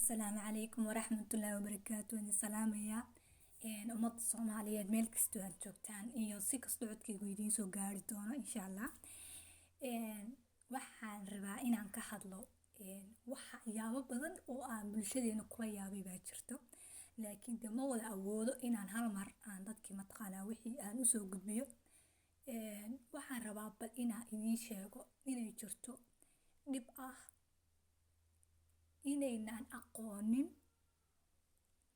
Asalaamu calaykum waraxmatullaahi wabarakaatu. Waan idin salaamayaa ummadda Soomaaliyeed meel kastoo aad joogtaan iyo si kastoo codkaygu idiin soo gaari doono, insha Allah. Waxaan rabaa inaan ka hadlo waxyaabo badan oo aan bulshadeena kula yaabay baa jirto, laakiin de ma wada awoodo inaan hal mar aan dadkii mataqaanaa wixii aan usoo gudbiyo. Waxaan rabaa bal inaan idiin sheego inay jirto dhib ah inaynaan aqoonin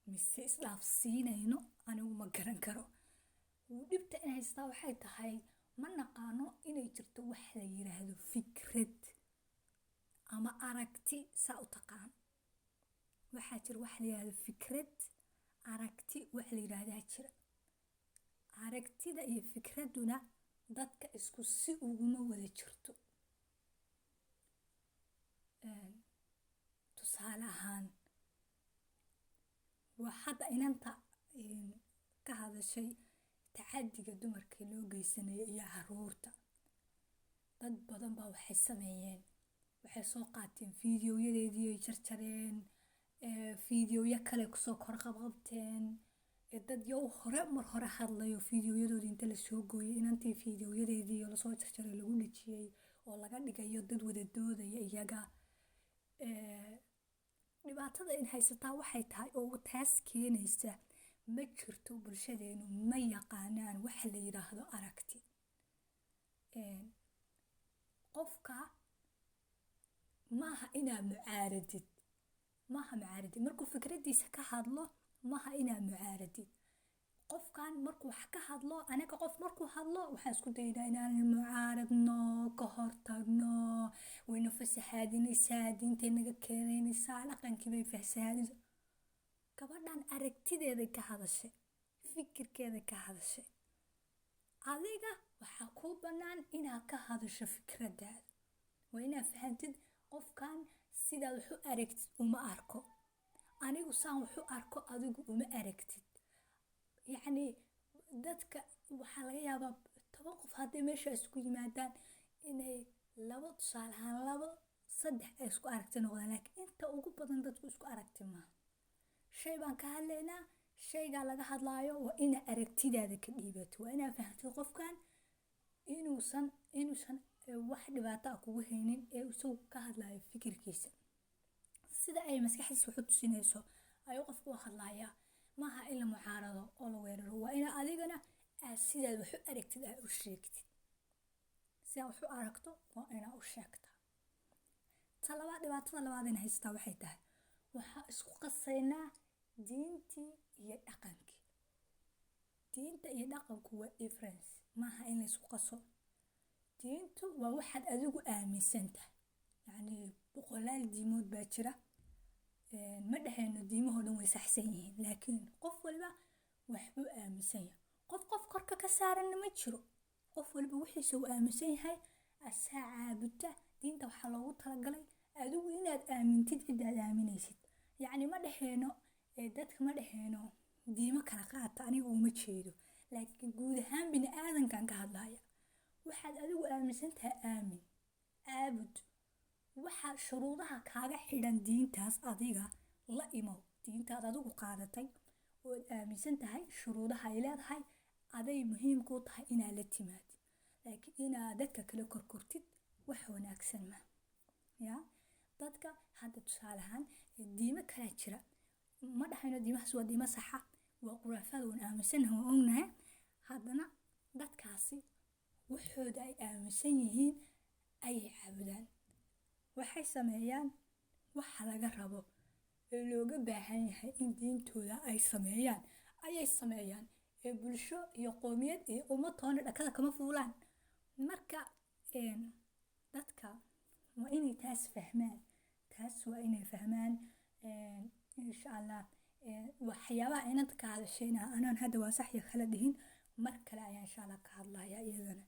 mise isdhaafsiinayno, anigu ma garan karo. Dhibta in haystaa waxay tahay ma naqaano inay jirto wax la yiraahdo fikrad ama aragti. Saa u taqaan, waxaa jira wax la yiraahdo fikrad, aragti wax la yiraahdaa jira. Aragtida iyo fikradduna dadka isku si uguma wada jirto. Tusaale ahaan, waa hadda inanta ka hadashay tacadiga dumarka loo geysanayo iyo caruurta. Dad badan baa waxay sameeyeen, waxay soo qaateen fiidiyoyadeedii, ay jarjareen, fiidiyoya kale kusoo kor qabqabteen, dad yow hore mar hore hadlayo fiidiyoyadoodii inta lasoo gooyay inantii fiidiyoyadeedii lasoo jarjaray lagu dhejiyey oo laga dhigayo dad wada doodaya iyaga. Dhibaatada in haysataa waxay tahay oo taas keenaysa, ma jirto, bulshadeenu ma yaqaanaan waxa la yiraahdo aragti. Qofka maaha inaa mucaaradid, maaha mucaaradid markuu fikradiisa ka hadlo, maaha inaa mucaaradid qofkan markuu wax ka hadlo. Anaga qof markuu hadlo waxaan isku daynaa inaan mucaaradno, ka hortagno, wayna fasahaadinaysaa, diintay naga keenaynaysaa, dhaqankii bay fasahaadinaysaa. Gabadhan aragtideeday ka hadashay, fikirkeeday ka hadashay. Adiga waxaa kuu bannaan inaad ka hadasho fikradaada. Waa inaad fahantid qofkan sidaad wax u aragtid uma arko. Anigu saan wax u arko adigu uma aragtid. Yacni dadka waxaa laga yaabaa 10 qof hadday meesha isku yimaadaan inay labo, tusaale ahaan labo, saddex ay isku aragti noqdaan, laakiin inta ugu badan dadku isku aragti maaha. Shay baan ka hadlaynaa, shaygaa laga hadlaayo waa inaa aragtidaada ka dhiibato. Waa inaa fahamtid qofkan inuusan wax dhibaato ah kugu haynin ee isagu ka hadlayo fikirkiisa. Sida ay maskaxdiisa wax u tusinayso ayuu qofku u hadlayaa. Maaha in la mucaarado oo la weeraro. Waa inaa adigana aad sidaad wax u aragtid aad u sheegtid. Sidaa wax u aragto waa inaa u sheegtaa. Ta labaad, dhibaatada labaad in haystaa waxay tahay waxaa isku qasaynaa diintii iyo dhaqankii. Diinta iyo dhaqanku waa difference, maaha in la isku qaso. Diintu waa waxaad adigu aaminsan tahay. Yacni boqolaal diimood baa jira. Ma dhehayno diimahoo dhan way saxsan yihiin, laakiin qof waliba waxbuu aaminsan yahay. Qof qof korka ka saaranna ma jiro. Qof waliba wixiisa uu aaminsan yahay asaa caabuta. Diinta waxaa loogu talagalay adigu inaad aamintid ciddaad aaminaysid. Yacni ma dhehayno dadka, ma dhehayno diimo kala qaata, aniga uma jeedo, laakiin guud ahaan bini aadankan ka hadlaya. Waxaad adigu aaminsan tahay aamin, caabud. Waxa shuruudaha kaaga xidhan diintaas adiga la imow. Diintaad adigu qaadatay ood aaminsan tahay shuruudaha ay leedahay aday muhiim kuu tahay inaad la timaadid, laakiin inaad dadka kale korkortid wax wanaagsan ma ya. Dadka hadda tusaale ahaan diimo kalaa jira. Ma dhahayno diimahaas waa diimo saxa, waa khuraafaad, waan aaminsanahay, waan ognahay. Haddana dadkaasi waxooda ay aaminsan yihiin ayay caabudaan. Waxay sameeyaan waxa laga rabo ee looga baahan yahay in diintooda ay sameeyaan ayay sameeyaan, ee bulsho iyo qoomiyad iyo ummad toona dhakada kama fuulaan. Marka dadka waa inay taas fahmaan, taas waa inay fahmaan, insha Allah. Waxyaabaha inanta ka hadashayna anaan hadda waa sax iyo kala dhihin, mar kale ayaan insha Allah ka hadlaya iyadana.